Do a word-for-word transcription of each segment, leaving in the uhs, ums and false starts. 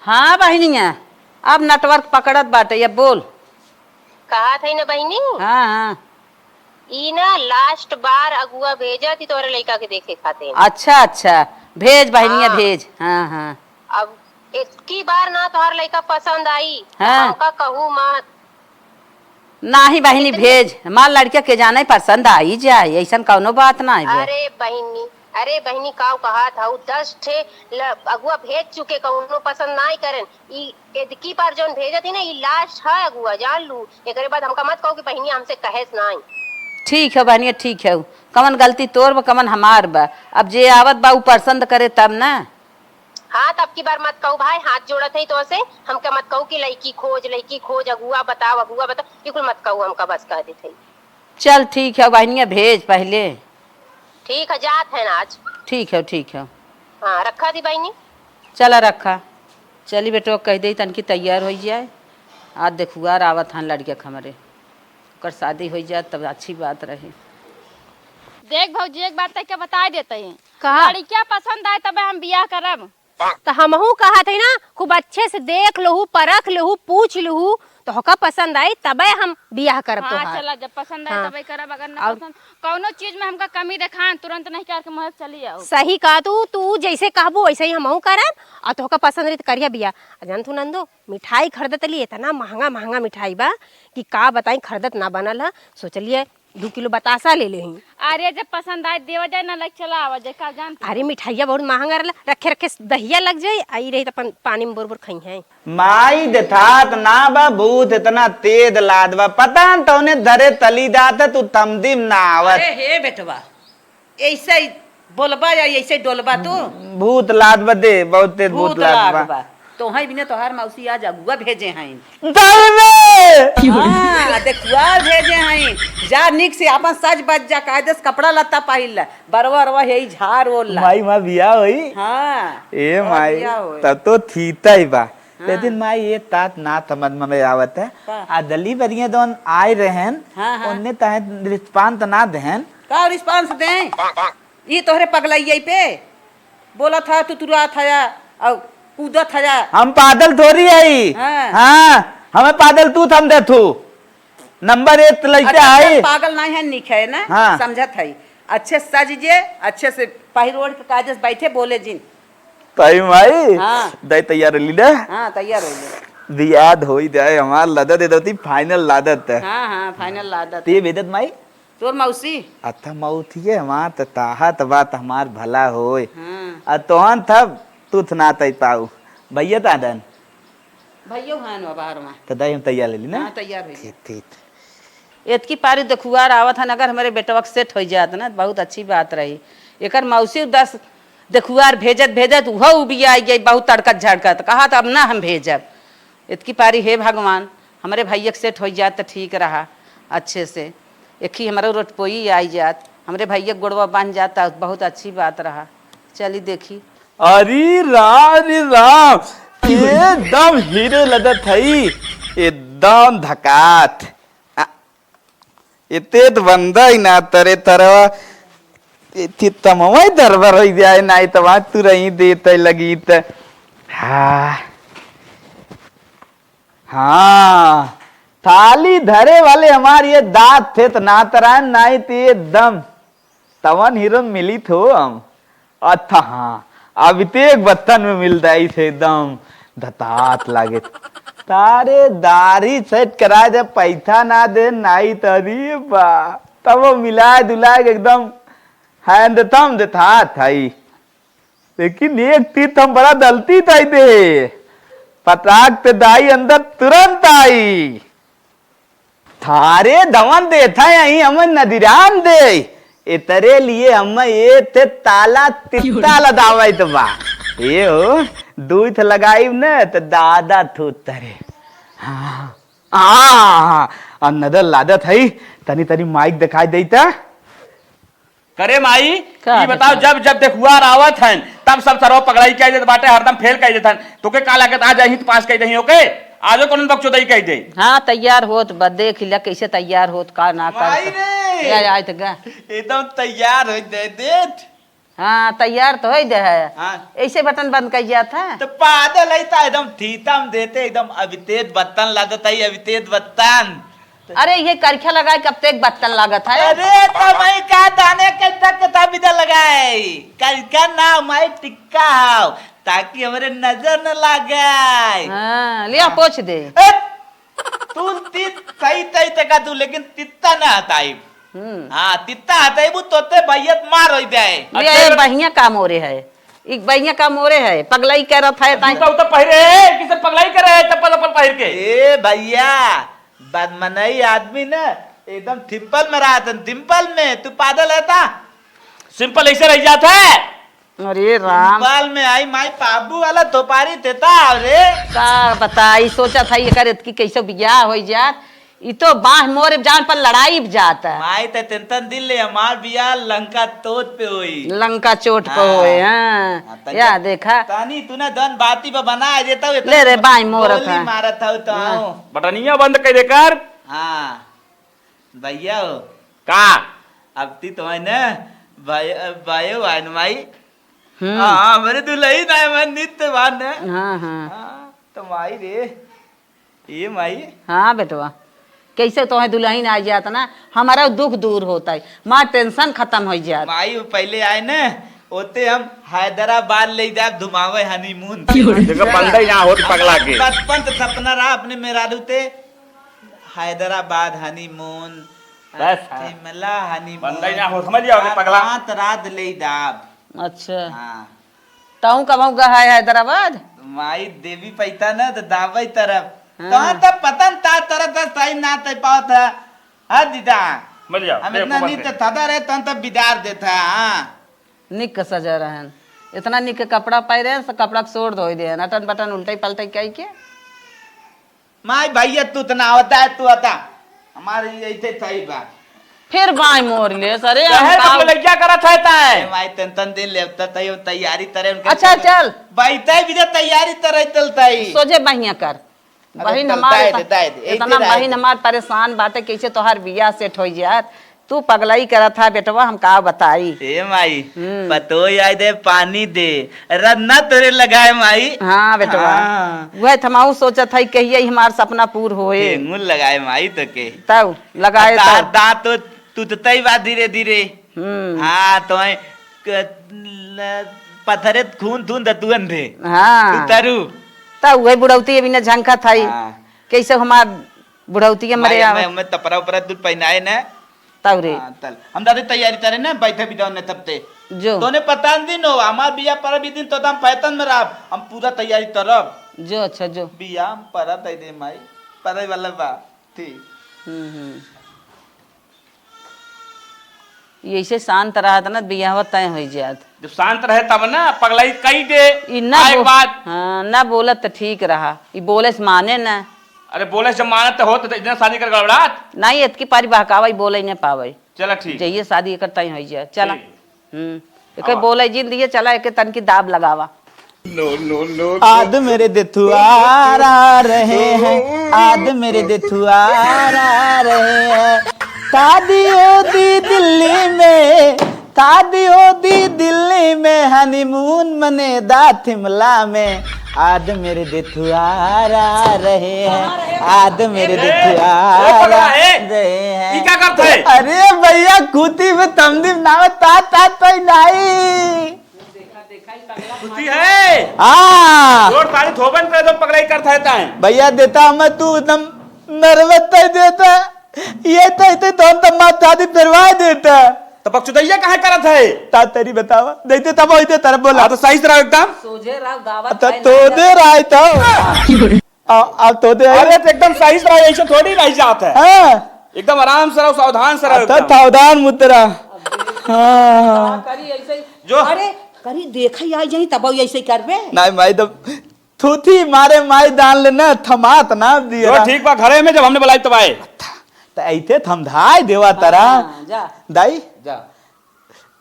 हाँ बहिनिया, अब network पकड़त बाटे, अब बोल। कहत हई ना बहिनी, हाँ, हाँ। ई ना last बार अगुआ भेजत ही तोहरे लइका के देखे खातिर। अच्छा, अच्छा, भेज बहिनिया, हाँ। भेज। हाँ, हाँ। अब इतकी बार ना तोहर लइका पसंद आई, त हाँ। हमका कहू मत। नाही बहिनी, भेज, हमार लड़किया के जाने पसंद आई जाए, अइसन कौनो बात नाही बा। अरे बहिनी, अरे बहिनी, काउ कहत हऊ, दस ठे ल-, अगुआ भेज चुके, कौनो पसंद नाही करन। ई एदकी बार जौन भेजत ही ना, ई last है अगुआ, जान लू। एकरे बाद हमका मत कहू कि बहिनी हमसे कहेस नाही। ठीक है बहिनिया, ठीक है, कवन गलती तोर बा, कवन हमार बा? अब जे आवत बा, उ पसंद करे तब ना। हाँ, त अब की बार मत कहू भाई, हाथ जोड़त हई तोसे, हमके मत कहू कि लइकी खोज, लइकी खोज, अगुआ बताओ, अगुआ बताओ, ई कुल मत कहू हमका, बस कह देत हई। चल ठीक है बहिनिया, भेज पहिले। ठीक है, जात है ना आज। ठीक है, ठीक है। हाँ, रखा दी बहिनी। चला रखा। चली बेटवा, कह दे तनकी तैयार होइ जाए, आज देखुआर आवत हन लड़किया के हमरे, ओकर शादी होइ जाए तब अच्छी बात रही। देख भौजी, एक बात तहके बताइ देत ही। कहा? लड़किया पसंद आए तबे हम बियाह करब। त हमहू कहत हई ना, खूब अच्छे से देख लहू, परख लहू, पूछ लहू, तोहका पसंद आई तबे हम बियाह करब हाँ, तोहार। चला, जब पसंद आई हाँ। तबे करब, अगर ना और पसंद, कौनो चीज में हमका कमी देखान, तुरंत नहीं करके मोहे चली आओ। सही कहा तू, तू जैसे कहबू वैसे ही हमहू करब, और तोहका पसंद रही त करिया बियाह। आ जान तू नंदो, मिठाई खरीदत ली, इतना महंगा महंगा मिठाई बा कि का बताई, खरीदत ना बनल ह। सोचलिए दू किलो बतासा ले लेही। अरे, जब पसंद आए, देवा जाए ना, लग चला आवा जाए, का जानत अरे, मिठाइया बहुत महंगा रहला, रखे रखे दहिया लग जाई, आई रही त अपन पानी में बोर बोर खइहैं। माई देथात ना बा, भूत इतना तेज लाद बा, पता न तौने धरे तली दात, तू तमदिम ना आवत। अरे हे बेटवा, ऐसे ही बोलबा या ऐसे डोलबा तू? भूत लाद बा दे, बहुत तेज भूत भूत लाद लाद बा। बा। तोहई बिना तोहार मौसी आज अगुआ भेजे हईं। दाई रे! हाँ, देखुआर भेजे हईं। जा निक से आपन सज बज जा, कायदे से कपड़ा लत्ता पहिर ले। बरवा अरवा हेई झार ओढ़ ला। माई, माँ बियाह होई? हाँ, ए तोहार माई, बियाह होई। तब तो थीता ही बा। हाँ। लेकिन माई, ये तात ना समझ में आवत है। का? आ दली बरिया जौन आए रहेन, हाँ, हाँ। उनने तहे response ना देहन। का response दें? ई तोहरे पगलैया पे बोलत ह, तुतुरात ह, अउ कूदत ह। हम पागल थोड़ी हई। हाँ। हाँ, हमें पागल तू थम दे थू। नंबर एक लइका अच्छा, हई। पागल नहीं है, निक है ना? हाँ। समझत है। अच्छे सज जे, अच्छे से पहिर ओढ़ के कायदे से बैठे बोले जिन। ताई माई, हाँ। दाई तैयार होली ना? हाँ, तैयार होली। बियाह होई जाए, हमार लादत दे दती, final लादत है। हाँ, हाँ, final लादत। ते भेदत माई? तोर मौसी? अथा मौसी है, हमार त ताहत बात हमार भला होय। हाँ। आ तोहन थब तुथ ना तई पाऊ। भैया तादन? भैयो हान वा बाहर में। त दाई हम तैयार ले ली ना? हाँ, तैयार हो गया। ठीक, ठीक। एतकी पारी देखुआर आवत हन, अगर हमरे बेटवा के set होइ जात ना, बहुत अच्छी बात रही। एकर मौसी दस देखुआर भेजत, भेजत उहो उबियाइ गई, बहुत तड़कत झड़कत, कहत अब ना हम भेजब। एतकी पारी, हे भगवान, हमरे भैया के set होइ जात त ठीक रहा, अच्छे से। एक ही हमरो रोटपोई आइ जात, हमरे भैया के गोड़वा बन जात, त बहुत अच्छी बात रहा। चली देखी। अरे राम रे राम, एकदम हीरो लगत हई, एकदम धकात। आ, एते त बंदा ही ना तरे तरवा, एते तमवा ही दरबर होइ जाए, नाई त वहाँ तुरही देत है लगी त। हाँ, हाँ, थाली धरे वाले हमार ये दांत थे त ना तरान, नाई त ये दम तवन हीरो मिली थो हम। अथा हाँ, अब इते एक बत्तन में मिल जाई थे एकदम धतात लागे। तारे दारी set करा दे, पैसा ना दे, नाई तरी बा। तब वो मिलाए दुलाए के एकदम हैंदतम देथा थाई। लेकिन एक तीत हम बड़ा दलती ताई दे। पटाक ते दाई अंदर तुरंत आई। थारे दवन देथा यहीं हम नदिराम दे। एतरे लिए हम ये ते ताला तित्ता लदावत बा। ये हो, दुई थे लगाइब न त दादा थू तरे। हाँ, हाँ, हाँ, हाँ, नदर लादत है, तनी, तनी माइक दिखाई देता। करे माई, का ई बताओ, देखा? जब, जब देखुआर आवत हन, तब सब सरवा पगड़ाई कह देत बाटे, हरदम फेल कह देत हन। तोके का लागत, आज अहित पास कह दही ओके? आजो कौन बकचोदई कह दे? हाँ, तैयार होत बा, देख लिया कैसे तैयार होत, का ना कर। माई रे! या, या, आइत गा। एकदम तैयार हो दे देत। हाँ, तैयार तो होइ दे है। हाँ। ऐसे बटन बंद कर जात है। तो पागल है, तो एकदम थीतम देते, एकदम अभितेज बत्तन लागत है, अभितेज बत्तन। अरे, ये करखा लगाए कब तक बत्तन लागत है? अरे, तो मैं का दाने के तक था बिदा लगाए, करखा ना, मैं टिक्का हूँ, ताकि हमरे नजर न लागे। हाँ, लिया, हाँ। पोछ दे। ए, तू ती-, सही तई तका तू, लेकिन तित्ता ना हटाई। हम्म। हाँ, तित्ता हटाईबू तोते भैयत मार होइ जाए। ये, अच्छा, ये बहिया का मोरे है, ई बहिया का मोरे है, पगलाई करत है ताई। जूता उता पहिरे है, किसे पगलाई करे है चप्पल उप्पल पहिर के? ए भैया, बदमनई आदमी न एकदम थिम्पल में रहत है, थिम्पल में। तू पागल है ता? सिंपल ऐसे रह जात है। अरे राम। नेपाल में आई माई पाबू वाला तोपारी तेता रे। का बताई, सोचत है एकर एतकी कैसे बियाह होइ जात। ई तो बाह मोर जान पर लड़ाई जात है। माई ते तेंतन दिल ले हमार बियाह लंका चोट पे होई। लंका चोट पे हाँ। होए, हाँ। हाँ, तनी या देखा। तनी तू ना दन बाती पे बना देता हूँ, ले रे, बाई मोर गोली था। मारत हूँ तो हाँ। आऊँ। बटनिया बंद कर दे कर। हाँ। भैया हो। का? अब ती तो है ना, भाई, भाई हो आइन माई। हम्म। हाँ, हमरे दुलही ना है, मैं नित्य बान है। हाँ, हाँ। हाँ, तो माई रे, ये माई। हाँ बेटवा, कैसे तोहे दुलहिन आ जात ना, हमारा दुख दूर होत है, मार टेंशन खतम होइ जात। माई वो पहले आए ना, ओते हम हैदराबाद ले जाब धुमावे हनीमून। देखो, बंदा यहाँ होत पगला के। बचपन से सपना रहा अपने मेहरारू ते, हैदराबाद हनीमून, बस, हाँ। शिमला हनीमून। बंदा यहाँ हो, समझ लिया, ओके, पगला। रात, रात ले दाब। अच्छा। हाँ। तहूँ कबहूँ गए है हैदराबाद? माई देवी पैता न तो दाबई तरफ। हाँ। तहाँ तब पता न ता तरफ तो सही ना तय पावत है। हाँ दीदा। समझ लिया, हम इतना ऊपर नीत से। थदा रहे तहाँ तब बिदार देता है, हाँ। निक के सजा रहन। इतना निक के कपड़ा पाई रहन, से कपड़ा के सोर धोई देहन। अटन बटन उल्टे पलटे कई के। माई भैया तू तो ना होता है, तू होता। हमारे ऐसे सही बा। फिर बाई मोर ले, सरे, हम काहे का तो लड़किया करत है ताए? ए माई तन तन दिन लेवता तई तैयारी तरे उनके अच्छा, चल। बैठे भी जे तैयारी तरे चलताई। सोझे बहिया कर। अरे बहिन चल, हमार दाए इतना, दे, दाए दे, इतना ऐसे दाए बहिन दे। हमार परेशान बाटे, कैसे तोहार बियाह सेट होइ जात। तू पगलाई करत है बेटवा, हम का बताई। ए माई, हम्म। पतोई आए दे, पानी दे, रन्ना तोरे लगाए माई। हाँ बेटवा, हाँ। वह थमाऊ सोचत है, कहिए हमार सपना पूर होए। ठेंगुन लगाए माई तो के। तब लगाए आ, दाँत, तब। दाँत तो टूटतई बा धीरे धीरे। हम्म। हाँ, तो है, क-, ल-, पथरे खून थून दतुअन दे। हाँ। उतरू। तब वही बुढ़ौती अभी न झंखा थाई। हाँ। कैसे हमार बुढ़ौती के मरे भाई, आवे। हमें, हमें तपरा उपरा दूध पहनाए न। तब रे। हाँ, तल। हम दादे तैयारी तरे न, बैठे भी दौने तब ते। जो। तोने पता न दिन हो, हमार बिया पर भी दिन तो हम फैतन में रहब, हम पूरा तैयारी तरब। जो, अच्छा, जो। बिया हम परा दे दे माई, परे वाला बा। ठीक। हम्म, हम्म। ये ऐसे शांत रहत ना, बियाहवा तय होइ जात। जब शांत रहे तब ना, पगलाई कई दे। ई ना आए बो-, बाद। हाँ, ना बोलत त ठीक रहा, ई बोले से माने ना। अरे बोले से मानत त होत त इतना शादी कर गड़बड़ात। नहीं, इतकी पारी बहकावा, ई बोले न पावे। चला ठीक। जइए शादी एकर तय होइ जाए, चला। ठीक। हम्म, एके आवा। बोले जिन दिए, चला एके तनकी दाब लगावा। No, no, no, no। आज मेरे देथुआर आ रहे हैं, आज मेरे देथुआर आ रहे हैं। शादी होती दिल्ली में, शादी होती दिल्ली में, honeymoon मनेदा थिमला में। आज मेरे देथुआर आ रहे हैं, आज मेरे ए, देथुआर ए, पगला आ है। रहे हैं। ई का करत है? अरे भैया, खूंटी में तमदी नाव तात तात पे नहीं। खुशी है। हाँ। जोर ताली थोबन पे तो पगलाई करत है ताए। भैया देता मैं तू एकदम नर्वस तय देता। ये तय ते तो हम तो माँ शादी फेरवा देता। तो बकचोदइया काहे करत है? ता तेरी बतावा। देते तब होते तरफ बोला। हाँ, तो सही से रहो एकदम। सोझे रहो, गावत तो है, तो ना दे रहा है तो। आ, आ, तो दे। अरे, तो एकदम सही से रहो, ऐसे थोड़ी रह जात है। हाँ। एकदम आराम से रहो, सावधान से रहो तो एकदम। सावधान मुद्रा। हाँ, हाँ। का करी ऐसे ही? जो। अरे, करी देखा ही आई जाई, तब ऐसे ही करबे। नहीं, माई, तो थूथी मारे माई दान लेना, थमात ना दिया। जो ठीक बा, घरे में जब हमने बुलाई तब आए। तो ऐसे थमधाई देवा तरा। हाँ, जा। दाई? जा।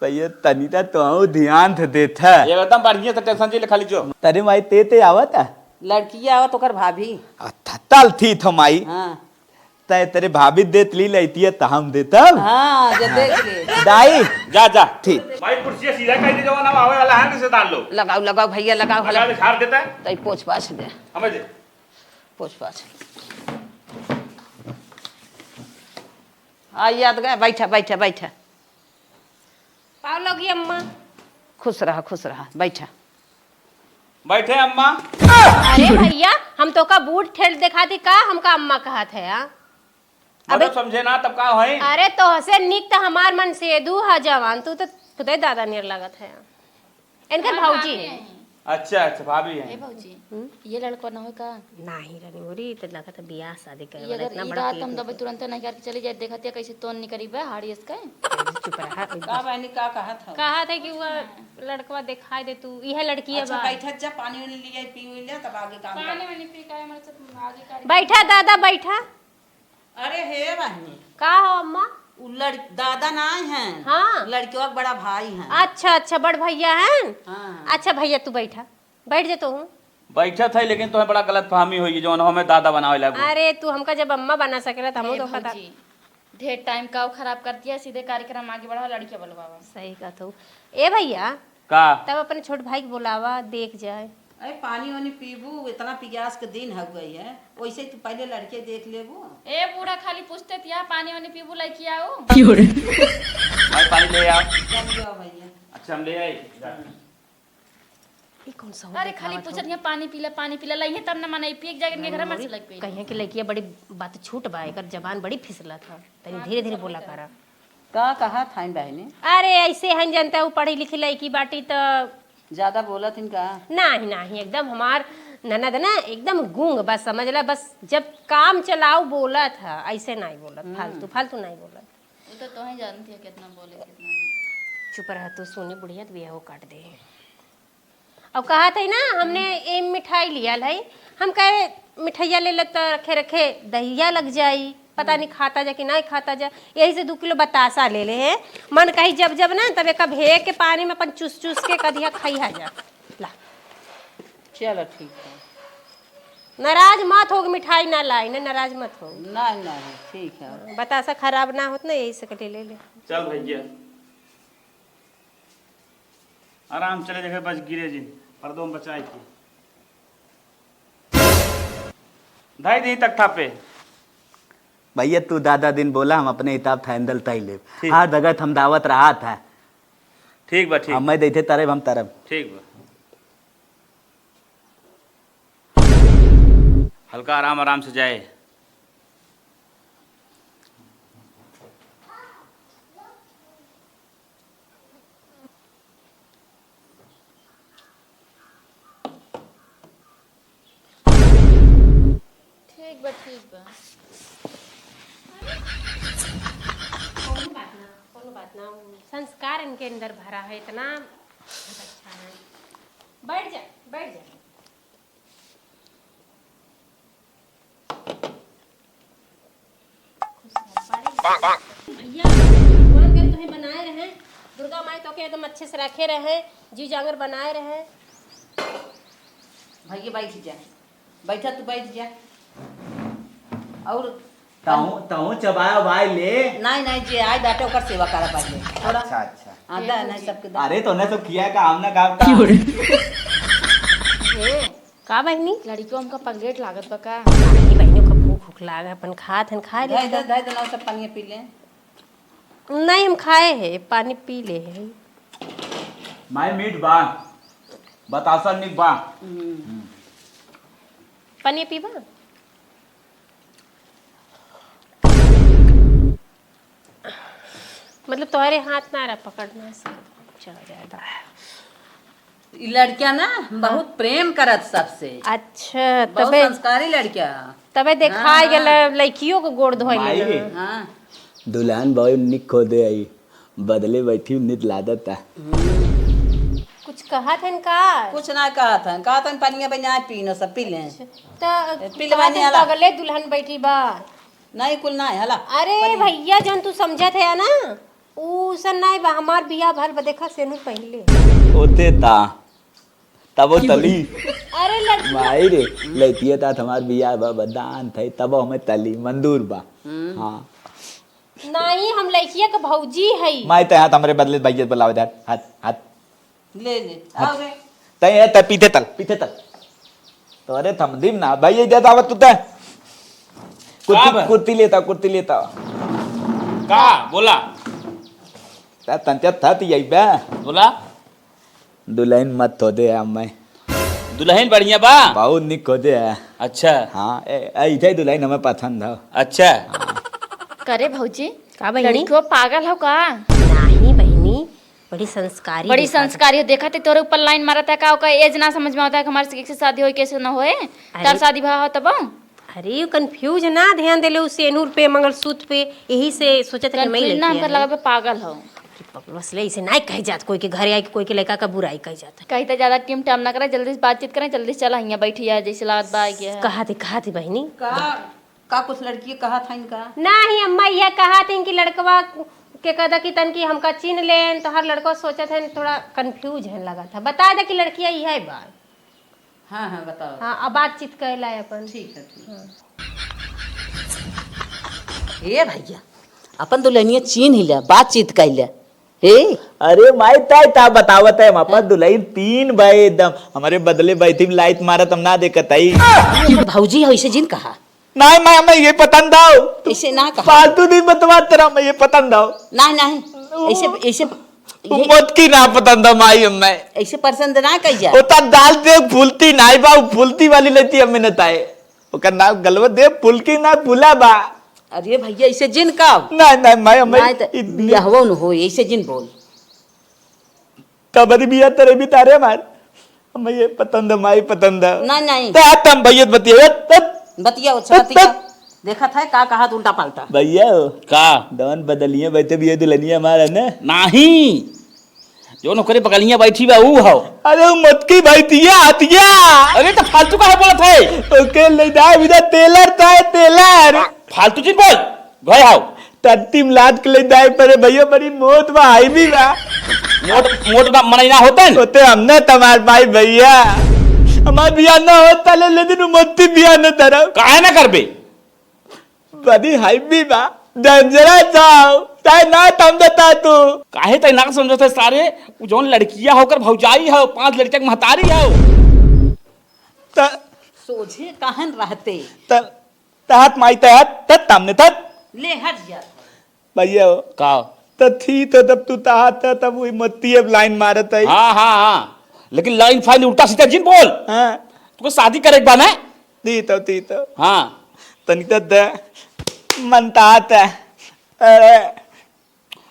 भैया, तनी ता तो ध्यान से देत है। एकदम बढ़िया से tension जी ले खाली जो। तरे माई ते ते आवत है? लड़किया आवत ओकर भाभी। अच्छा, तल थी थो माई। हाँ। तय तेरे भाभी देत ली लइतिया त हम देतब। हाँ, जे देख ले। दाई। जा, जा। ठीक। भाई, कुर्सी सीधा कर दे, जवन अब आवे वाला है, रिश्तेदार लोग। लगाओ, लगाओ भैया, लगाओ, लगा हला। दे, झाड़ देता है। तई पोछ पाछ दे। हमें दे। पोछ पाछ। आ, याद गए, बैठा, बैठा, बैठा। पाँव लगी अम्मा। खुश रहा, खुश रहा, बैठा। बैठे अम्मा। अरे भैया, हम तोका बूढ़ ठेठ देखाती का, हमका अम्मा कहत है, हाँ? मतलब अबे समझे ना, तब का होई? अरे तोहसे निक त हमार मनसेदू ह जवान, तू त खुदे दादा नियर लागत है। इनकर हमार भौजी। भाभी हैं। अच्छा, अच्छा, भाभी हैं। ए भौजी, हम्म? ये लड़का न होय का? नाही रानी मोरी, त लगत है बियाह शादी करे ये वाला, अगर इतना ई बड़ा बात पेट हम में दबे से। तुरंते नहीं करके चली जाए, देखतिया कैसे तोन निकरी बे, हाड़ी इसके। चुप रहा। का बहनी, का कहत हौ? कहत है कि वो लड़कवा दिखाई दे तू, इहे लड़की है अच्छा, बा। बैठत जा, पानी उनी लिया, पी उई ले, तब आगे काम पानी कर। वानी पी के आए, मतलब, आगे कर। बैठा दादा, बैठा। अरे हे बहनी। का हो अम्मा? उ लड़-, दादा ना आए हैं। हाँ। लड़कियों का बड़ा भाई हैं। अच्छा, अच्छा, बड़ भैया हैं। हाँ। अच्छा भैया, तू बैठा, बैठ जा तू। बैठत है, लेकिन तुम्हें बड़ा गलत फहमी होई, जौन हमें दादा बनावे लागो। अरे, तू हमका जब अम्मा बना सकेला, त हमहू ए तो पता। भौजी, ढेर टाइम का खराब कर दिया, सीधे कार्यक्रम आगे बढ़ाओ, लड़कियां बुलवावा। सही कहत हो। ए भैया, का? तब अपने छोट भाई के बुलावा, देख जाए। अरे, पानी वानी पीबू, इतना पियास के दिन हो गई है, वैसे तू पहले लड़के देख लेबू। ए बूढ़ा, खाली पूछते तिया, पानी वानी पीबू, लइके आओ। क्यों रे? भाई, पानी ले आओ। चल जाओ भैया। अच्छा, हम ले आई। ई कौन सा अरे, खाली पूछत हियाँ, "पानी पीला, पानी पीला," लइहे तब न मनई पिए के जाके इनके घर में से लग पई। कहिए कि लइकिया बड़ी बात छूट बा, एकर जबान बड़ी फिसलत ह, तनी धीरे धीरे बोला करा। का कहा था बहनी? अरे, ऐसे हन जनता, उ पढ़ी लिखी लइकी बाटी त ज्यादा बोलत हिन का? नाही, नाही, एकदम हमार ननद ना एकदम गूंग, बस समझ ला, बस जब काम चलाऊ बोलत ह, ऐसे नाही बोलत, हम्म। फालतू, फालतू नाही बोलत। उ तो तोहे जानती है कितना बोले, कितना नहीं। चुप रह तू, सुनी बुढ़िया, तो बियाहो काट दे। अब कहत है ना, हमने ए मिठाई लियाल है, हम कहे मिठाइया ले ले त रखे रखे दहिया लग जाई, पता नहीं खाता जा कि नहीं खाता जा, यही से दू किलो बतासा ले ले है। मन कही जब जब ना, तब एक भेग के पानी में अपन चूस चूस के कदिया खइहा जा। ला। चलो ठीक है। नाराज मत होग, मिठाई ना लाई ना, नाराज मत होग। नहीं, नहीं, ठीक है। बतासा खराब ना होत ना, यही से के ले ले। चल भैया। आराम चले देखे, बस गिरे जिन, पर्दों में बचाए के। धाई दे तख्ता पे। भैया, तू दादा दिन बोला, हम अपने हिसाब से हैंडल तय लेब। ठीक। हर जगह हम दावत रहा था। ठीक बा, ठीक। हम मैं देते तरब, हम तरब। ठीक बा। हल्का आराम, आराम से जाए। ठीक बा, ठीक बा। कौनो बात ना, कौनो बात ना। संस्कार इनके अंदर भरा है इतना, बहुत अच्छा है। बैठ जा, बैठ जा। भैया, भगवान करे तोहे बनाए रहे, दुर्गा माई तोके एकदम अच्छे से रखे रहे, जी जांगर बनाए रहे। भैया बैठ जा, बैठा तू बैठ जा। और तहूँ, तहूँ चबाया भाई ले। नहीं, नहीं, जे आए बाटे ओकर सेवा करा पहले। थोड़ा। अच्छा, अच्छा। हाँ, दे, नहीं, सबके दे। अरे, तो ना सब किया का, हम ना काम का। ए, का बहिनी? लड़कियों हमका पगलेट लागत बा का? नहीं बहिनी, ओका भूख, भूख लाग है, अपन खात हन, खाए दे, ले दे, तो। दे, दे, ना, सब पानी पी ले। नहीं, हम खाए है, पानी पी ले है। माई मीठ बा, बतासा निक बा। हम्म। हम्म। पानी पीबा? मतलब तोहरे हाथ ना रहा पकड़ना से। चला जाए तो। ई लड़किया ना बहुत प्रेम करत सबसे। अच्छा, बहुत तबे संस्कारी लड़किया। तबे देखाई हाँ, गेल हाँ। लड़कियों को गोड़ धोई माई। लेना। हाँ। दुल्हन बहुत निक खोदे आई, बदले बैठी नित लादत आ। कुछ कहत हन का? कुछ ना कहत हन, कहत हन पनिया बनिया पीनो सब पी लें। अच्छा, त ए, पी ले कहत हन बनिया ला। बगले दुल्हन बैठी बा। नहीं, कुल ना है, हला। अरे पनिया। भैया, जौन तू समझत है ना, ऊ सन नहीं बा, हमार बियाह भल बा, देखा सेनुर पहिले। ओते ता। तबो तली। अरे लड़की। माई रे, लइकिया तात हमार बियाह बा, बा दान थे, तबो हमें तली, मंजूर बा। हाँ। नाही, हम लइकिया के भौजी हई। माई, ते हाथ हमरे बदले भैया बुलावे दे, हाथ, हाथ। ले, ले, हट। आओ रे। तै ये, तै पीछे तल, पीछे तल। तो अरे थमदीम ना, भाई ये दे दावत तू तै। कुर्ती, का बा? कुर्ती लेता, कुर्ती लेता। का? बोला। ता तंचा था ती आई बे। बोला। दुल्हन मत हो दे हमें। दुल्हन बढ़िया बा? बहुत निक हो दे। अच्छा। हाँ, ए, ए, इधर दुल्हन हमें पसंद हो। अच्छा। करे भौजी, का बहिनी? लड़कियों पागल हो का? नाही बहिनी, बड़ी संस्कारी बड़ी देखा था। संस्कारी हो, देखा थे तोरे ऊपर लाइन मारत है का, ओकर एज ना समझ में आवत है कि हमारे से कैसे शादी होई, कैसे ना होए। अरे। तार शादी भा हो तब? अरे, वो confuse है ना, ध्यान देले उ सेनूर पे, मंगलसूत्र पे, यही से सोचत है कि मैं confuse ना, लड़की हमका है। लगत बा पागल हो। अरे पगलवा, असले ऐसे ना कहे जात, कोई के घरे आके कोई के लड़का का बुराई कहे जात। कही तो ज्यादा टीम टाम ना करे, जल्दी से बातचीत करें, जल्दी से चला हियाँ बैठी है, जैसे लागत बा आइगे है। कहा थी, कहा थी बहिनी? का? का कुछ लड़की कहा था इनका? नाही अम्मा, यह कहा थी कि लड़कवा के कह दा कि तन की हमका चीन लेन, तो हर लड़का सोचत है, थोड़ा confuse है लगा था। बता दे कि लड़किया यह है बा। हाँ, हाँ, बताओ। हाँ, अब बातचीत कैला है अपन। ठीक है, ठीक। हाँ। ए भैया, अपन दुल्हनिया चीन ही ले, बातचीत कैले। ए? अरे माई, ताई ता बतावत है, हम अपन हाँ। दुल्हन तीन भाई एकदम हमारे बदले बैठी लाइट मारत हम ना देखत है। भौजी हो, इसे जिन कहा। नाही, मैं, हमें ये पसंद आओ। इसे ना कहा। फालतू नहीं बतवा तेरा, मैं ये पसंद आओ। नाही, नाही। इसे, इसे, वो ये मत की ना पसंद है माई हमें। इसे पसंद ना कही जा। ओता दाल दे फूलती नाही बा, फूलती वाली लेती हमें न ताए। ओकर नाम गलवा दे फुलकी ना फूला बा। अरे भैया, इसे जिन का? नाही, नाही, माई, हमें नाही त इतनी बियाहवा न हो, इसे जिन बोल। तबरी बिया तरे भी तारे मार। हमें ये पसंद है, माई पसंद है। नाही, नाही। ते हाथ हम भैया बतिया, हट, हट। बतिया, अच्छा, हट, बतिया। हट। देखत है का कहा तू उल्टा पाल्टा। भैया हो। का? दवन बदलिए बैठे भी है दुल्हनिया हमारा ने। नाही। जौन ओकरे बगलिया बैठी बा, ऊ हौ। अरे, ऊ मोटकी भैंसिया हतिया। अरे, त फालतू काहे बोलत है? ओके ले जाए बिना टेलर चाहे टेलर। फालतू जिन बोल, गए हौ। टट्टी में लाद के ले जाए परे भैया, बड़ी मोट बा, heavy बा। मोट, मोट ना मनई ना होतन। होते हम ना तमार भाई भैया। हमार बियाह ना होता ले, लेकिन ऊ मोटकी बियाह ना तरफ। काहे ना करबे? बड़ी heavy बा, dangerous हौ, चाहे ना समझता तू। काहे तै ना समझत है सारे? उ जौन लड़किया होकर भौजाई हौ, पांच लड़किया के महतारी हौ। त सोझे कहन रहते। त, तहत माई तहत, तत सामने तत। ले हट जा। भैया हो। का? त थी तो तब तू तहत है, तब वही मत्ती अब line मारत है। हाँ, हाँ, हाँ। लेकिन line फाइन उल्टा सीधा जिन बोल। हाँ। तुको शादी करे के बा ना? दी तो, दी तो। हाँ। तनी तो दे। मन तात है। अरे।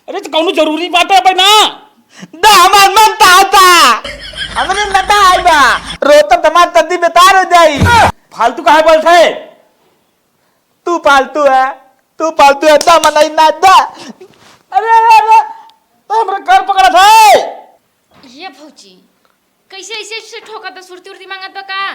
अरे, तो कौनो जरूरी बात है भाई ना? दा हमार मन तात है। हमरे नटा आई बा। रोतब हमार तद्दी बेकार हो जाई। फालतू काहे बोलत है? तू फालतू है। तू फालतू है, दा मनई ना दा। अरे, अरे, अरे। तो हमरे कर पकड़त है। ये भौजी, कैसे ऐसे, ऐसे ठोकत बा, सुरती उरती मांगत बा का?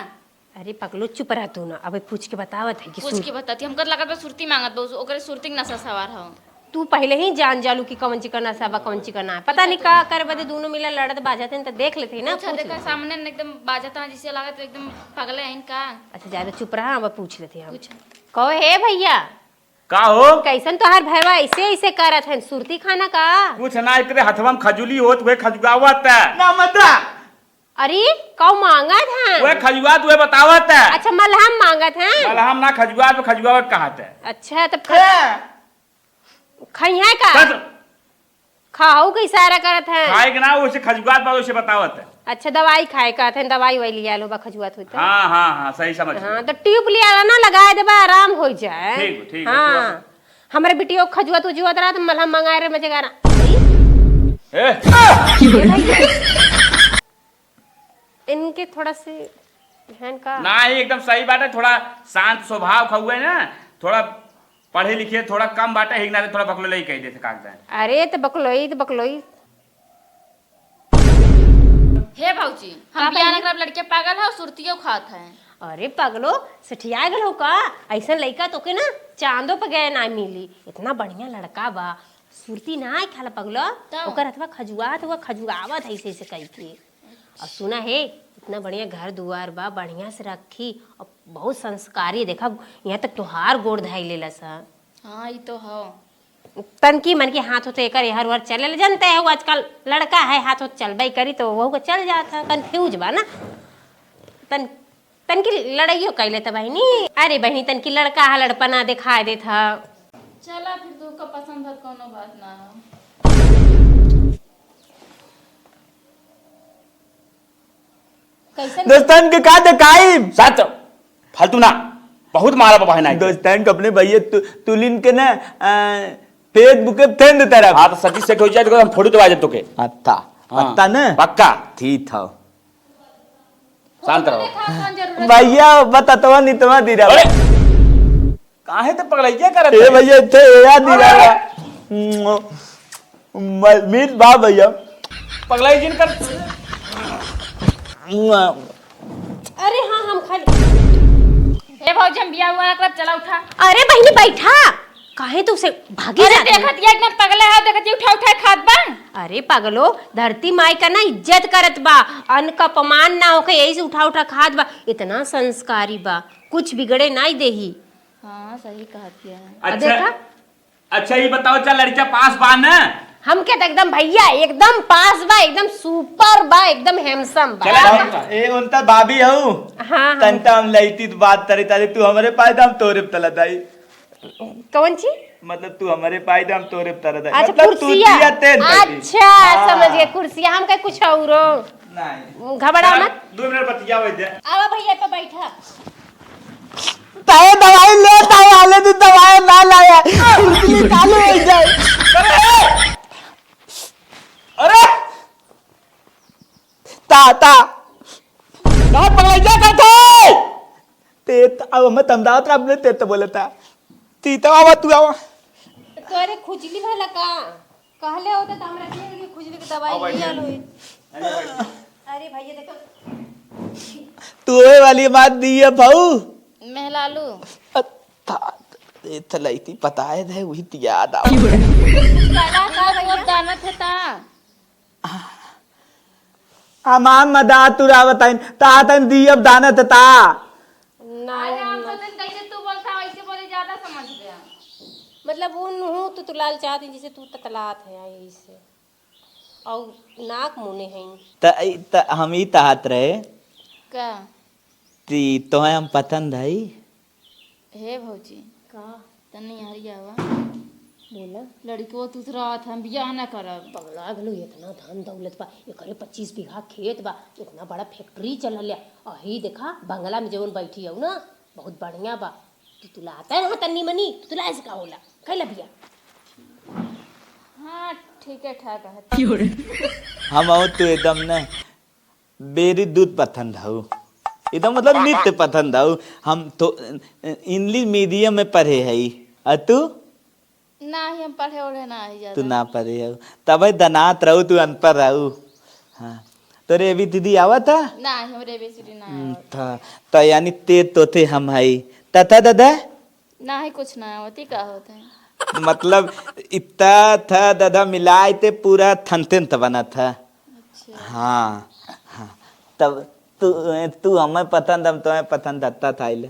अरे पगलो, चुप रह तू ना, अबे पूछ के बतावत है कि पूछ सुर- के बताती, हमका लागत बा सुरती मांगत बा, ओकरे सुरती के नशा सवार हौ। तू पहिले ही जान जालू कि कौन चीज का नशा बा, कौन चीज का ना। पता नहीं का करे बदे दोनों मिला लड़त बाजत हैं, तो देख लेते हैं ना, पूछ देखा लेते हैं। सामने न एकदम बाजत हैं, जैसे लागत एकदम पगले हैं का। अच्छा ज्यादा चुप रहा, अब पूछ लेते हैं हम। पूछ। कहो हे भैया, का हो? कैसन तोहार भैया ऐसे, ऐसे करत हन? सुरती खाना का? कुछ ना, एकरे हथवा में खजुली होत, उहे खजुआवत है। ना मत दा। अरे, कौ मांगत हन? उहे खजुआत, उहे बतावत है। अच्छा, मलहम मांगत हन? मलहम ना, खजुआत, खजुआवत कहत है। अच्छा, तब ख-, ए! खइहे का? बस। खाहू के इशारा करत हैं। खाए के ना, वैसे खजुआत बा, वैसे बतावत है। अच्छा, दवाई खाए कहत हैं, दवाई वही लिया लो बा, खजुआत होई त। हाँ, हाँ, हाँ, सही समझ हाँ, गए। तो ट्यूब लिया ला ना, लगा देबा, आराम हो जाए। ठीक, ठीक है, हाँ, तो हमरे बिटियो खजुआत उजुआत रहा, तो मलहम मंगाए रे, मजे गाना। ए! इनके थोड़ा से ध्यान का ना, ये एकदम सही बात है, थोड़ा शांत स्वभाव का हुए ना, थोड़ा पढ़े लिखे थोड़ा कम बाटे, हिंगना रे थोड़ा बकलोई कह देते कागजात। अरे, त बकलोई, त बकलोई। हे भौजी, हम का बियाह बहिनी? ना करब, लड़के पागल है, सुरतियो खात है। अरे पगलो, सठिया गल हो का? ऐसन लइका तोके ना चांदो पे गए ना मिली। इतना बढ़िया लड़का बा, सुरती ना आए खाला पगलो। तब? ओकर हथवा खजुआत हुआ, खजुआवत है ऐसे ऐसे कह के। और सुना हे, इतना बढ़िया घर दुआर बा, बढ़िया से रखी, और बहुत संस्कारी। देखा, यहाँ तक तोहार गोड़ धाई लेला सा। हाँ, ई तो हौ। तनकी मन के हाथ होते एकर एहर ओहर चले ले, जानते हो आजकल लड़का है, हाथ होत चलबे करी तो वहू के चल जात है, कंफ्यूज बा ना। तन तनकी लड़ाइयो कैले त बहिनी। अरे बहिनी, तनकी लड़का है, लड़पना दिखाई देत है। चला फिर, तू का पसंद है, कोनो बात ना हो। कैसन दोस्तन के का देखाई? सच, फालतू ना, बहुत मारा बाबा है ना। दोस्तन के अपने भैया तु-, तुलिन के ना, आ, Facebook पे फेंद तरफ। हाँ, तो सची सेट हो जाए तो हम फोटो दबा दे तोके। अच्छा, हाँ, पक्का ना? पक्का। ठीक था। शांत रहो। भैया, बता तो नहीं तुम्हारा दीरा। अरे! काहे ते पगलैया करत ए है? भैया, इत्थे ए याद नहीं अरे! रहा। म-, मीत बा भैया। पगलाई जिन कर। अरे हाँ, हम खाली। ए भौजी, हम बियाह हुआ ना करब, चला उठा। अरे बहिनी, बैठा। काहे तू उसे भागी अरे जात है? देखत ये एकदम पगले है, देखत ये उठा उठा खात बा। अरे पगलो, धरती माई का ना इज्जत करत बा, अन्न का अपमान ना होके यही से उठा उठा खात बा। इतना संस्कारी बा, कुछ बिगड़े नाई देही। हाँ, सही कहत है। अब अच्छा, देखा? अच्छा, ये बताओ, चल, लड़का पास बा ना? हमके तो एकदम भैया, एकदम पास बा, एकदम सुपर बा, एकदम हैंडसम बा। चला, चला। ए, उनता भाभी हऊ। हाँ, हाँ। तनता हम लइती तो बात तरी तारी, तू हमरे पायदा, हम तोरे पे तला दाई। कौन चीज? मतलब, तू हमरे पायदा, हम तोरे पे तला दाई। अच्छा, मतलब, तू कुर्सिया। दिया तेन तारी। अच्छा, हाँ। समझ गए, कुर्सिया। हम कहे कुछ औरो। नहीं। घबरा चल, मत। दो मिनट बतिया वही दे। आवा भैया, पे बैठा। तय दवाई ले, तय वाले दिन दवाई ना लाया। कुर्सी चालू हो जाए। अरे! ता, ता। ना पगला जा करते। ते त-, अब मैं तमदावत रहा, अपने ते तो बोलता। ती तो आवा, तू आवा। तोरे खुजली भला का? कहले होते तो हमरा के खुजली के दवाई आओ, बैठे। लिया लो। अरे, बैठे। अरे भैया, देखो। तू ओए वाली बात दी है, भाऊ। मेहलालू। अच्छा, ये तो लइती पता है, दे, वही तो याद आ। काला का भैया? जानत है ता? हमार मदा तुरावत आइन, ता तन दी अब दानत ता। ना, अरे, हम ना। सोचन कैसे तू बोलता, वैसे बोले, ज्यादा समझ गया। मतलब, वो नहू तो तुलाल चाहत हैं, जैसे तू ततलात है, यही से। और नाक मुने हैं। त, त हम ई तहात रहे। का? ती, तोहे हम पसंद हई। हे भौजी। का? तनी हरिया आवा। बोला। लड़को तुतरात, हम बियाह ना करब। पगला गलो, इतना धन दौलत बा, एकरे पच्चीस बीघा खेत बा, इतना बड़ा फैक्ट्री चलल है। अही देखा, बंगला में जवन बैठी हऊ ना, बहुत बढ़िया बा। तुतुलात है ना तन्नी मनी, तुतुलाए से का होला? कैला बियाह। हाँ, ठीक है, ठाक है। हम आओ तो एकदम न बेरी दूध पसंद हऊ। एकदम मतलब नित्य पसंद हऊ। हम तो इंग्लिश मीडियम में पढ़े हई। आ तू? नाही, हम पढ़े ओढ़े नाही ज्यादा। तू ना पढ़े हऊ। तबे दनात रहू, तू अनपढ़ रहू। हाँ। तोरे एबी दीदी आवा था? नाही, हमरे एबीसीडी ना हम्म, आवा। था। त यानी ते तो थे हम हई। तथा दादा? नाही, कुछ ना आवत, ई का होत है? मतलब, इत्ता था दादा मिलाए ते पूरा थनते त बना था। अच्छा। हाँ, हाँ। तब तू, तू हमें पसंद, हम तुम्हें पसंद आता था इले।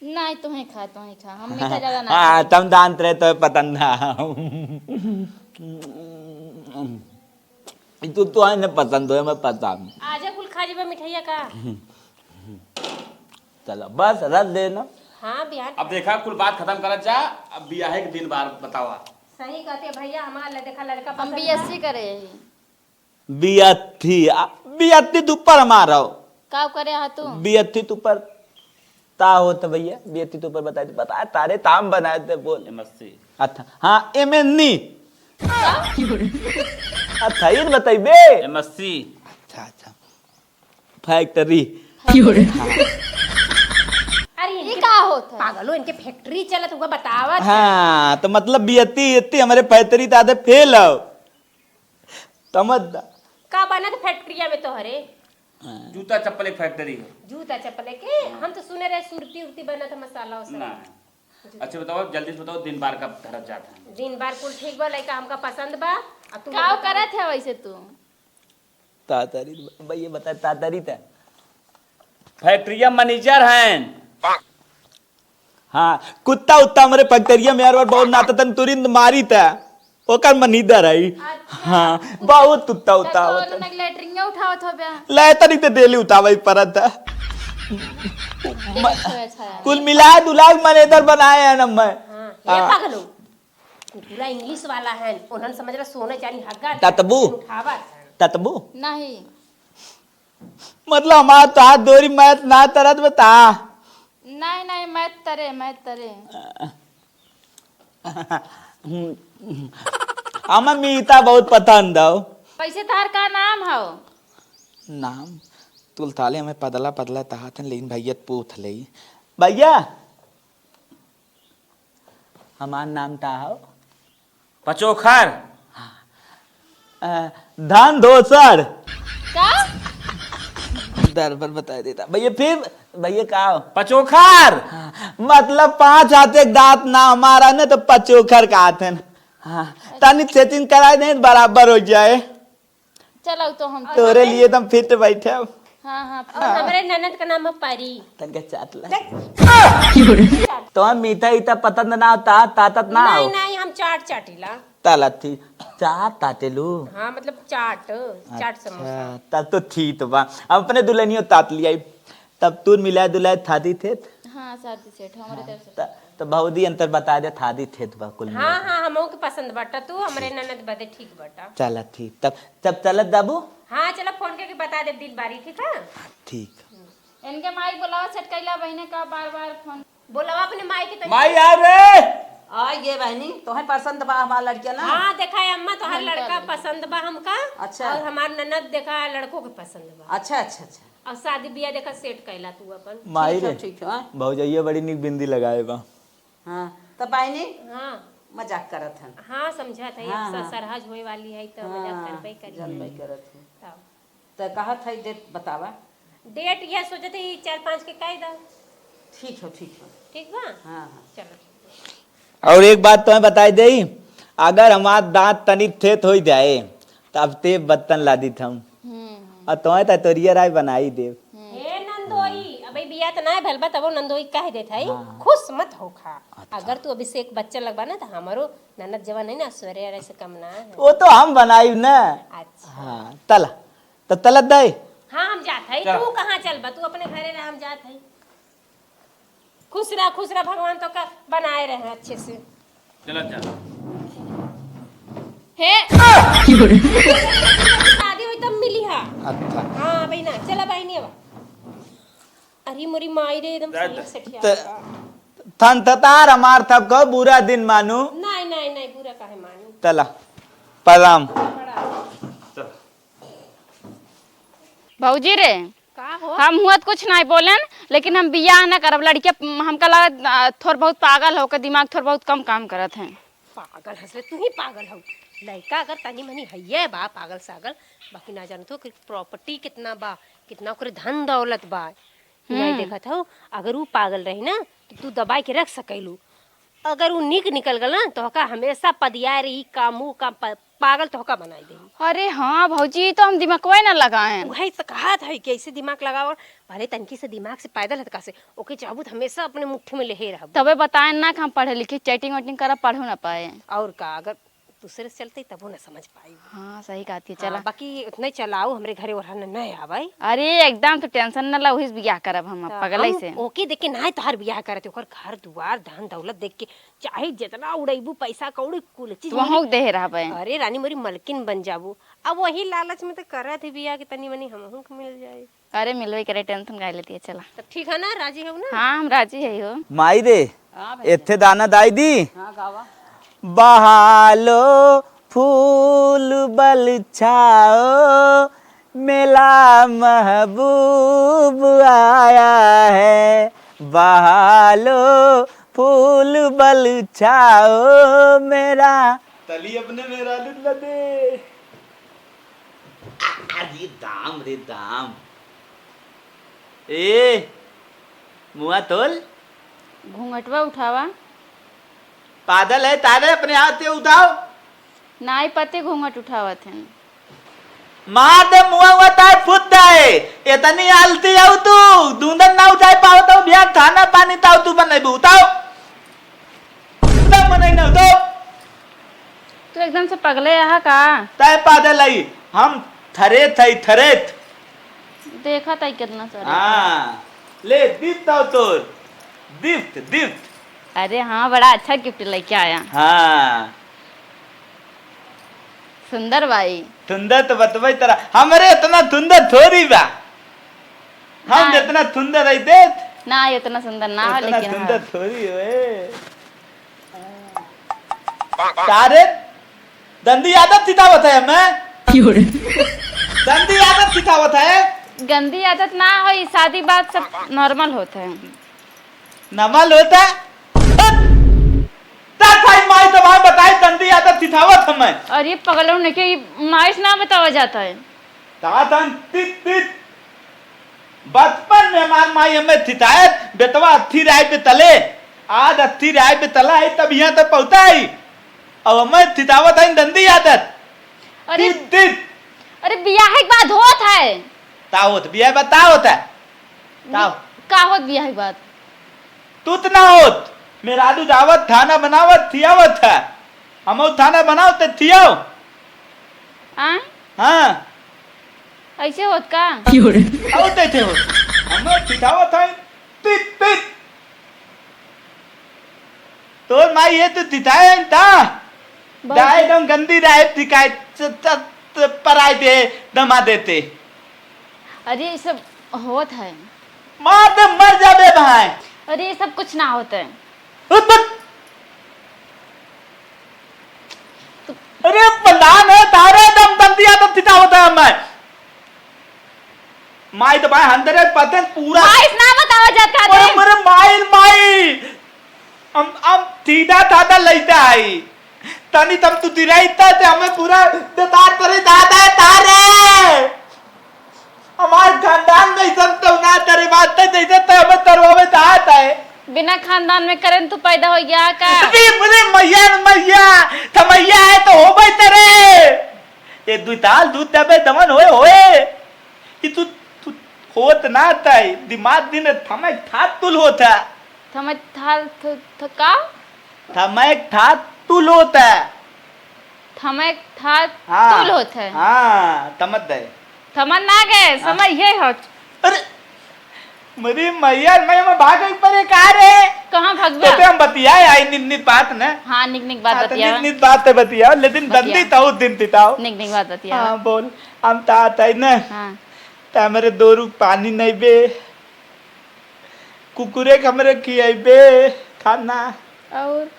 नाही, तुम्हें खा, तुम्हें खा, हम मीठा ज्यादा ना हाँ, खाई। तुम जानत रहे तो पसंद ना। ई तू तो है ना पसंद हो, मैं पसंद। आजा कुल खा जेबा मिठाइया का। चलो, बस रख देना। हाँ, बिहान। अब देखा, कुल बात खत्म करत जा, अब बियाहे के दिन बार बतावा। सही कहते भैया, हमार ले देखा लड़का हम पसंद बा। बीएससी करे ही। बियथी, आ, बियथी तू ऊपर मारो। का करे हा तू? बियथी तू ऊपर ता होत भैया, बियथी तू ऊपर बताए दे, बता तारे ताम बनाए दे बोल। एमएससी। अच्छा, हाँ, एमएनई। अच्छा, ये बताई बे। एमएससी। अच्छा, अच्छा। फैक्ट्री। अरे, ई इनके का होत है? पागलो, इनके फैक्ट्री चलत हुआ बतावत है। हाँ, तो मतलब बियती, इतनी हमारे फैक्ट्री तादे फेल हो। समझ दा। का बनत फैक्ट्रिया में तोहरे? हाँ। जूता चप्पल एक फैक्ट्री है। जूता चप्पल के? हम तो सुने रहे सुरती उरती बनत है, मसाला वसाला। ना। अच्छा बताओ, जल्दी से बताओ, दिन बार कब धरत जात है? दिन बार कुल ठीक बा, लइका हमका पसंद बा। अब तू का बता। करत है वैसे तू? तातरी, भैया बता, तातरी त। फैक्ट्रिया मैनेजर हैं। हाँ, कुत्ता उत्ता हमरे फैक्ट्रिया में यार बहुत नाता तन तुरिंद मारी था। ओकर मनीदर है। अच्छा। हाँ, बहुत कुत्ता उत्ता तो आवत है। लेटरिन उठावत हो बे? लेटरिन तो डेली उठावे ही परत है। देखो, अच्छा है। कुल मिला दुलाग मैनेजर बनाए हैं ना मैं। हाँ, ये हाँ। पागल हो। पूरा इंग्लिश वाला है, उन्हन समझ रहा सोना चानी हग्गा ततबू। उठावत है। ततबू। नहीं। मतलब हमार तो हाथ दोरी मैथ ना तरत बता। नहीं, नहीं, मैथ तरे, मैथ तरे। हमें मीता बहुत पसंद हो। वैसे तार का नाम हो? नाम? तुल ताले हमें पदला पदला तहात हैं, लेकिन भैया पूछ ले। भैया, हमार नाम का हो? पचोखर। हाँ। अ, धन धोसर। का? दर पर बता देता। भैया फिर, भैया का हो? पचोखर। हाँ, मतलब पाँच हाथ एक दांत ना हमारा ने तो पचोखर का हाथ है। हाँ, तनी सेटिंग कराई दे बराबर हो जाए। चलो तो हम तोरे लिए तो हम फिट बैठे अब। हाँ, हाँ, और फिट। हमरे ननद का नाम है परी। तनका चाट ला। देख। तो हम मीठा ईठा पसंद ना होता, तातत ना नहीं, हो। नहीं, हम चाट चाटीला। ताला थी, चाट तातेलू। हाँ, मतलब चाट, चाट अच्छा, समोसा। तब तो ठीक तो बा। हम अपने दुल्हनियों तात लियाई। तब तू मिलाए दुलाए थादी थे। हाँ, शादी सेट, हमारे हाँ, तरफ से। त-, त भौजी अंतर बता दे, थादी थे तो बा कुल हाँ, मिला के। हाँ, हमहू के पसंद बाटा, तू हमरे ठीक। ननद बदे ठीक बाटा। चला ठीक, तब, तब चलत जाबू? हाँ, चला फोन करके बता दे दिल बारी, ठीक है? ठीक। इनके माई बोलावा सेट कैला बहिने का बार बार फोन। बोलावा अपने माई के तनी। माई आ रे। आ ये बहनी, तोहे पसंद बा हमार लड़किया ना? हाँ, देखा है अम्मा, तोहार हमका लड़का भी। पसंद बा हमका। अच्छा। और हमार ननद देखा है लड़कों के पसंद बा। अच्छा, अच्छा, अच्छा। और शादी बियाह देखा सेट कैला तू अपन। माई ठीक है, रे, ठीक है, हाँ। भौजैया बड़ी निक बिंदी लगाए बा। हाँ, तब बहिनी हाँ। मजाक करत हन। हाँ, समझत है, हाँ, अब हाँ। सरहज होए वाली है, तो मजाक हाँ, करबे करी। जानबे करत हूँ। तब। त कहत है डेट बतावा। डेट यह सोचत है, चार पाँच के कह दा। ठीक हो, ठीक हो। ठीक बा? हाँ, हाँ। चलो, ठीक बा। और एक बात तुम्हें बताई दे, अगर हमार दांत तनी ठेत हो जाए, तो अब ते बत्तन ला दीत हम। हम्म। और तुम्हें तो तोरिया राय बनाई देव। हम्म। हे नंदोई, अबे बियाह त ना भइल बा, तबो नंदोई कह देत है, हाँ। खुश मत होखा। अच्छा। अगर तू अभी से एक बच्चा लगबा ना, तो हमारो ननद जवान है ना, ऐश्वर्या राय से कम ना है। वो तो हम बनाई ना। अच्छा। हाँ, तला। तो तलत दाई। हाँ, हम जात है। चल। तू कहाँ चलबा? तू अपने घरे रह, हम जात है। खुश रह, खुश रह, भगवान तो का बनाए रहे अच्छे से। चलत जा। हे। शादी हुई तब मिली हा। अच्छा। हाँ, बहिना, चला बहिनी अब। अरे मोरी माई रे, एकदम जा, सही जा। सेठिया त-, बा। थन ततार हमार थप कहो, बुरा दिन मानू। नहीं, नहीं, नहीं, बुरा काहे मानू? चला, प्रणाम। प्रणाम। चल। भौजी रे, का हो? हम हुआ त कुछ नहीं बोलेन, लेकिन हम बियाह न करब। लड़किया हमका लगा, आ, थोड़ बहुत पागल हो के, दिमाग थोड़ बहुत कम काम करत है। पागल हंसले, तू ही पागल हो। लड़का अगर तनी मनी हइये बा पागल सागल, बाकी ना जानत हो कि प्रॉपर्टी कितना बा, कितना ओकरे धन दौलत बा। नहीं हम्म। देखत हो, अगर ऊ पागल रही ना, तो तू दबाई के रख सकैलू। अगर ऊ निक निकल गल ना, तो ओका हमेशा पदियाए रही, काम ऊ काम प-, पागल तोहका बनाई देही। अरे हाँ भौजी, ई तो हम दिमकवे न लगाएन। उहे से कहत है कि ऐसे दिमाग लगाओ, भले तनकी से दिमाग से पैदल हतका से, ओके चाहबू त हमेशा अपने मुट्ठी में लेहे रहबू। तबे बताएन ना कि हम पढ़े लिखे, चैटिंग वैटिंग करब, पढ़ो ना पाए। और का, अगर दूसरे से चलते तबो ना समझ पाई। हाँ, सही कहत है, हाँ, चला। बाकी उतने चलाओ, हमरे घरे ओरहन न आवे। अरे एकदम तो टेंशन न ला, वही से बियाह करब हम, तो पगले हम से। ओके देख के ना तोहार बियाह करत, ओकर घर दुआर, धन दौलत देख के चाहे जितना उड़ैबू पैसा कौड़ी कुल चीज तो मिली। वहूँ देहे रहबे। अरे रानी मोरी मलकिन बन जाबू। अब वही लालच में तो करत ही बियाह कि तनी मनी हमहूँ के मिल जाए। अरे मिलबे करे, टेंशन काहे लेती है, चला। तब ठीक है ना, राजी हो ना? हाँ, हम राजी है हो। माई रे, हाँ भैया। एथे दाना दाई दी। हाँ, गावा। बहालो फूल बलछाओ, मेला महबूब आया है। बहालो फूल बलछाओ मेरा। तली अपने मेहरारू ला दे। अरे दाम रे दाम। ए, मुआ तोल। घूंघटवा उठावा। पादल है तारे, अपने हाथ से उठाओ। नाई पते घूंघट उठावत हैं। मार दे मुआ हुआ तार फुट जाए। इतनी आलती आऊ तू, दूंदन ना उठाए पाओ तो बिहान थाना पानी ताऊ तू बनैबू, उताओ। उताओ मनई ना उताओ। तू एकदम से पगले आहा का? तय पागल आई, हम थरेत हई, थरेत। देखा ताई कितना सारे। हाँ, ले, गिफ्ट आओ तोर। गिफ्ट, गिफ्ट। अरे हाँ, बड़ा अच्छा गिफ्ट लेके आया। हाँ। सुंदर बाई। सुंदर तो बतबई तरा, हमरे इतना सुंदर थोड़ी बा। हम ना। जितना सुंदर है देत। ना, इतना सुंदर ना हो, उतना लेकिन सुंदर हाँ। थोड़ी होए। तारे गंदी आदत सिखावत है हमें। क्यों रे? गंदी आदत सिखावत है। गंदी आदत ना हो, ई शादी बाद सब नॉर्मल होत है। नॉर्मल होत है? तब भाई माई तो भाई बताए गंदी आदत सिखावत हमें। अरे पगलों ने के ई माई से ना बतावा जाता है। तातन तित तित। बचपन में हमार माई हमें थितायत, बेटवा अत्थी राय पे तले, आज अत्थी राय पे तला है, तब यहाँ तक पहुँचा है। अब हमें थितावत है गंदी आदत। अरे, तित तित। अरे बियाह के बाद होत है। का होत? बियाह के बाद का होत है? का? का होत बियाह के बाद? तू त ना होत। मेहरारू जावत, थाना बनावत, थियावत है। हमहू थाना बनाओ ते थियाओ। आय? हाँ। ऐसे होत का? क्यों रे? और ते थे होत। हमहू थियावत है। तित, तित। तोर माई ये तो थिताए है ता? बहुत दाए दम गंदी राय थिकाए, च-, च-, च-, पराए दे, दमा देते। अरे, ये सब होत है। मार दे, मर जाबे भाई। अरे, ये सब कुछ ना होत है। उत, उत। अरे, प्रधान है, तारे दम दम दिया तो थिता होता है मैं। माई तो भाई हंदरे पतन पूरा। माई से ना बतावा जाता अरे, रे। मेरे माई, माई। हम, हम सीधा साधा लइता आई। तनी तम तू तिराइता ते हमें पूरा बेकार करे दादा तारे। हमार खानदान में सब तो ना तेरे बात है, जैसे तो हमें तरवावे चाहता है। बिना खानदान में करन तू पैदा हो गया का? अरे, अरे मैया, मैया, समैया है तो हो भाई तेरे। ये दुई ताल दूध देबे दमन होए, होए। कि तू, तू होत ना तय, दिमाग दिन थमक थात तुल होत है। थमक थाल थ-, थ-, का? थमक थात तुल होत है। थमक थात हाँ, तुल होत है। हाँ, थमत दे। थमन ना गए, हाँ। समय ये हो। अरे, मेरी मैया, मैं, मैं भाग एक पर एक आ रे। कहाँ भागबा? तो ते हम बतियाए आई नित नित बात न। हाँ, निक निक बात हाँ, तो बतियावा। नित नित बात ते बतियाओ, लेकिन बतिया। गंदी ताऊ दिन तिताओ। निक निक बात बतियावा। हाँ, बोल। हम तात है न। हाँ। त हमरे दोरू पानी नहीं बे, कुकुरे के हमरे खियाइबे खाना। और?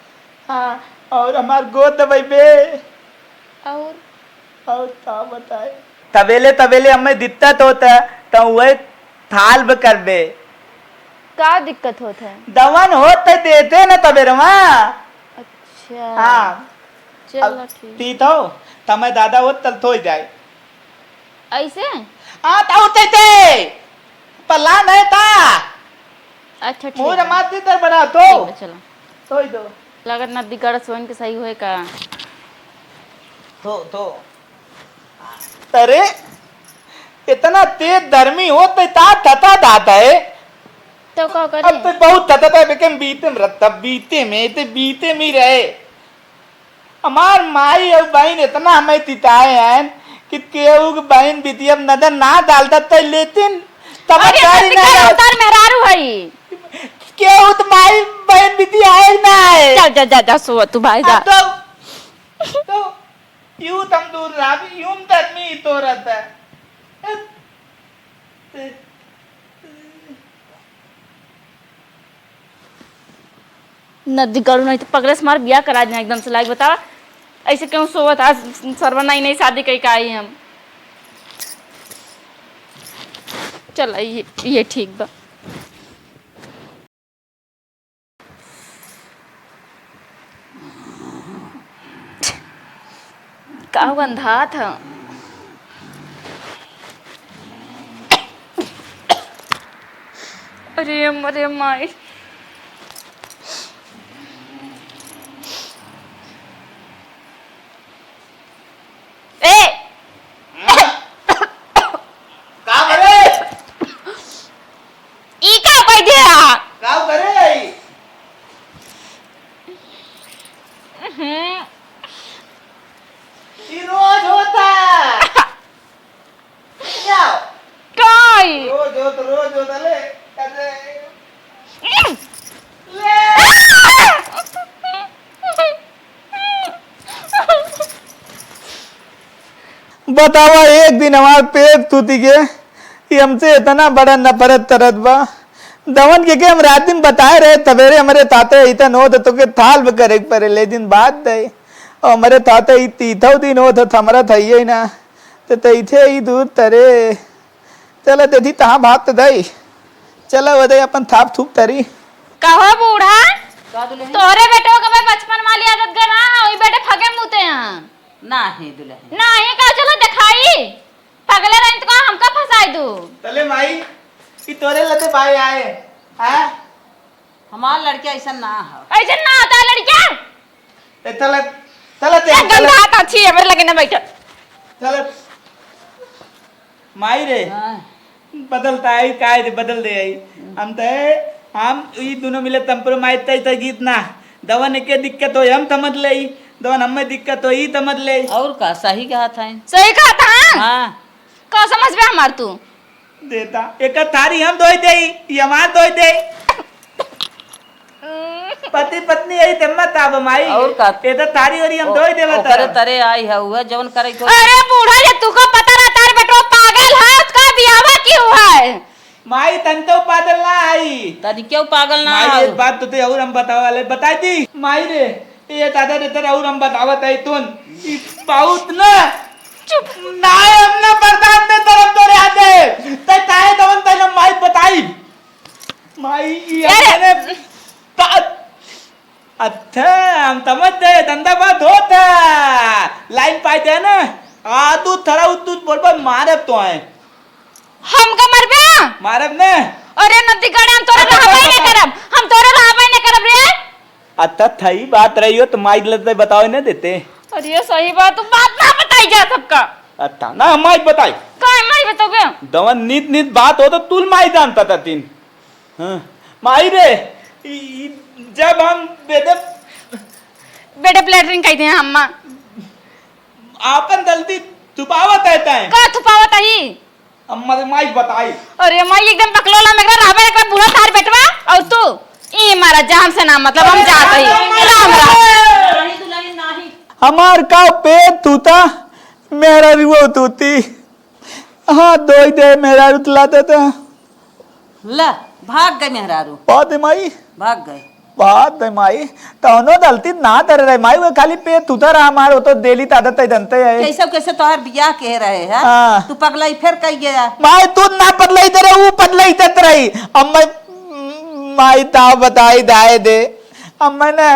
हाँ, और हमार गोद दबइबे। और? और का बताए? तबेले, तबेले हमें दिक्कत होता, त वही थाल ब करबे। का दिक्कत होत है? दवन होत त देते न तबेरवा। अच्छा। हाँ। चलो अब ठीक। तीत हो, त मैं दादा होत तल थोई जाए। ऐसे? हाँ, ताऊ ते ते। पल्ला नहीं था। अच्छा, ठीक मोर है। मात दी तर बना तो। ठीक है, चलो। सोई दो। लगत ना दिगड़ सोन के सही होए का? तो, तो। अरे, इतना तेज धर्मी हो तो ता थता दाता है। तो का करे? अब तो बहुत थता था, लेकिन बीते में रहता, बीते में, ते बीते में ही रहे। हमार माई और बहन इतना हमें तिताए हैं कि केहू के बहन बिटिया में नजर ना डालता, तै लेतिन, तब अरे, गाड़ी ना सत्य का डाल। उतार मेहरारू हई। केहू तो माई बहन बिटिया आए ना है। जा, जा, जा, जा, सो तू भाई जा। हाँ, तो, तो, यूं तम दूर रहा, यूं तम मी तो रहता है। नदी गड़ू नहीं तो पगले से हमार बियाह करा देना एकदम से, लाइक बतावा, ऐसे क्यों सोवत? आज सरवा नई नई शादी कई का आई हम। चल, ये, ये ठीक बा। का गंधात ह? अरे, अरे माई। ए! बतावा, एक दिन हमार पेट तूती के, ये हमसे इतना बड़ा नफरत तरत बा। दवन के, के हम रात दिन बताए रहे, तबेरे हमरे ताते इतन होत तो के थाल पे करे के परे, ले दिन बात दे। और हमरे ताते ई तीथौ दिन होत, हमरा थइये ना। तो तैथे ई दूर तरे। चला देदी तहाँ भात दई। चला वो दे अपन थाप थूप तरी। कहो बूढ़ा, का दुल्हन? तोहरे बेटवा के भाई बचपन वाली आदत के ना है, वही बेटे फगे मुते हैं। ना है दुल्हन। ना है का, चलो दिखाई। पगले रही तो का हमका फंसाई दू। तले माई, ई तोरे लते भाई आए, हैं? हमार लड़का ऐसा ना हो। ऐसा ना होता है लड़का। ए, तले, तले ते, ए, तले। गंदा हाथ अच्छी है, मेरे लगे ना बैठो। तले। माई रे, हाँ। बदलता है, काय रे, बदल दे आई। हम तो है, हम ई दोनों मिले तंपरो माई तय तय गीत ना। दवन के दिक्कत हो, हम समझ ले, दवन हमें दिक्कत हो, ई समझ ले। और का, सही कहा था। सही कहा था? हाँ। का समझ में हमार तू? देता। एक थारी हम धोई देई, ई हमार धोई देई। पति पत्नी यही ते मत आब माई। और का? ए तो थारी ओरी हम ओ-, धोई देबे ओकरे तरह। तरे आई है, उहे जवन करे को। अरे बूढ़ा, ये तुको पता ना, तार बेटवा पागल है, उसका बियाह क्यों है? माई, तन तो पागल ना आई। तनी क्यों पागल ना माई, आई? एक बात तो ते और हम बतावे वाले, बताई दी। माई रे, ये दादा रे, तेरा और हम बतावत है तुन। ई बहुत ना। चुप। ना, हम ना बर्दाश्त नहीं करब तोरे आते। तै काहे दवन तै ना माई बताई। माई, ये अरे। हमने पा-, अच्छा, हम समझ गए, धंधा बात होता। लाइन पाई दे ना। आ, तू थरा उत, तू बोल, बोल, मारब तो आए। हमका मरबे? मारब ने। अरे नदी गड़े, हम तोरे अच्छा, रहबे ही नहीं करब। हम तोरे रहबे ही नहीं करब रे। अच्छा, थई बात रही हो तो माई लते बताओ ही नहीं देते। अरे सही बात, तू बात ना बताई जा सबका। अच्छा, ना माई बताई। काय माई बताओगे? दवन नीत नीत बात हो तो तू माई जानता था तीन। हाँ। माई रे, ई, ई, जब हम बेदे बेटे प्लेटरिन कह दे हम माँ। आपन गलती छुपावत है तै। का छुपावत ही? अम्मा रे माई बताई। अरे माई एकदम बकलोला मेरा रहबे एकरा बूढ़ा तार बेटवा और तू ई मारा जान से ना मतलब हम अरे जात ही। राम राम। राम राम। नहीं दुल्हन नहीं। हमार का पेट तूता, मेरा रुओ तूती। हाँ, दोई दे मेरा रुतला देता। ला, भाग गए मेहरारू। बात है माई। भाग गए। बात है माई। तौनो गलती ना करे रहे माई, वो खाली पेट तूता रहा हमार, वो तो डेली तादा तै दंते है। कैसे, कैसे तोहार बियाह के रहे है? हाँ। तू पगलाई फिर कह गया। माई, तू ना पगलाई दे रहे, वो पगलाई देत रही। अब मैं, माई, ता बताई दाए दे। अब मैंने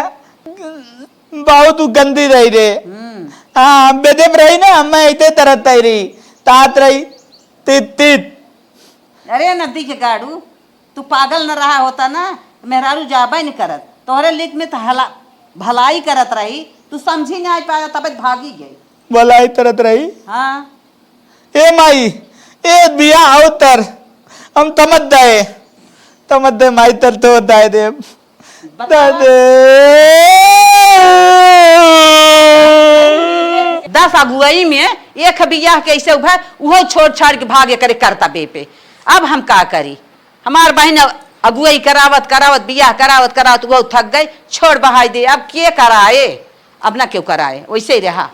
बहुत उ गंदी रही रे। हम्म। हाँ, बेदे पे रही ना, मैं इते तरत तै रही। तात रही, तित, तित। अरे नदी के गाड़ू, तू पागल न रहा होता ना, मेहरारू जाबे न करत। तोहरे लेक में तो हला-, भलाई करत रही, तू समझी ना पाया, तब भागी गई। भलाई करत रही? हाँ। ए माई, ए बिया अवतर, हम तमत दे, तमत दे माई तर तो दाए दे। बताओ। दाए दे। दस अगुवाई में एक बियाह कैसे उभा, उहो छोड़ छाड़ के भागे करे करता बेपे। अब हम का करी? हमार बहिन अगुवाई करावत, करावत, बियाह करावत, करावत, वो थक गई, छोड़ बहाई दे, अब के कराए? अब ना केहू कराए, वैसे ही रहा।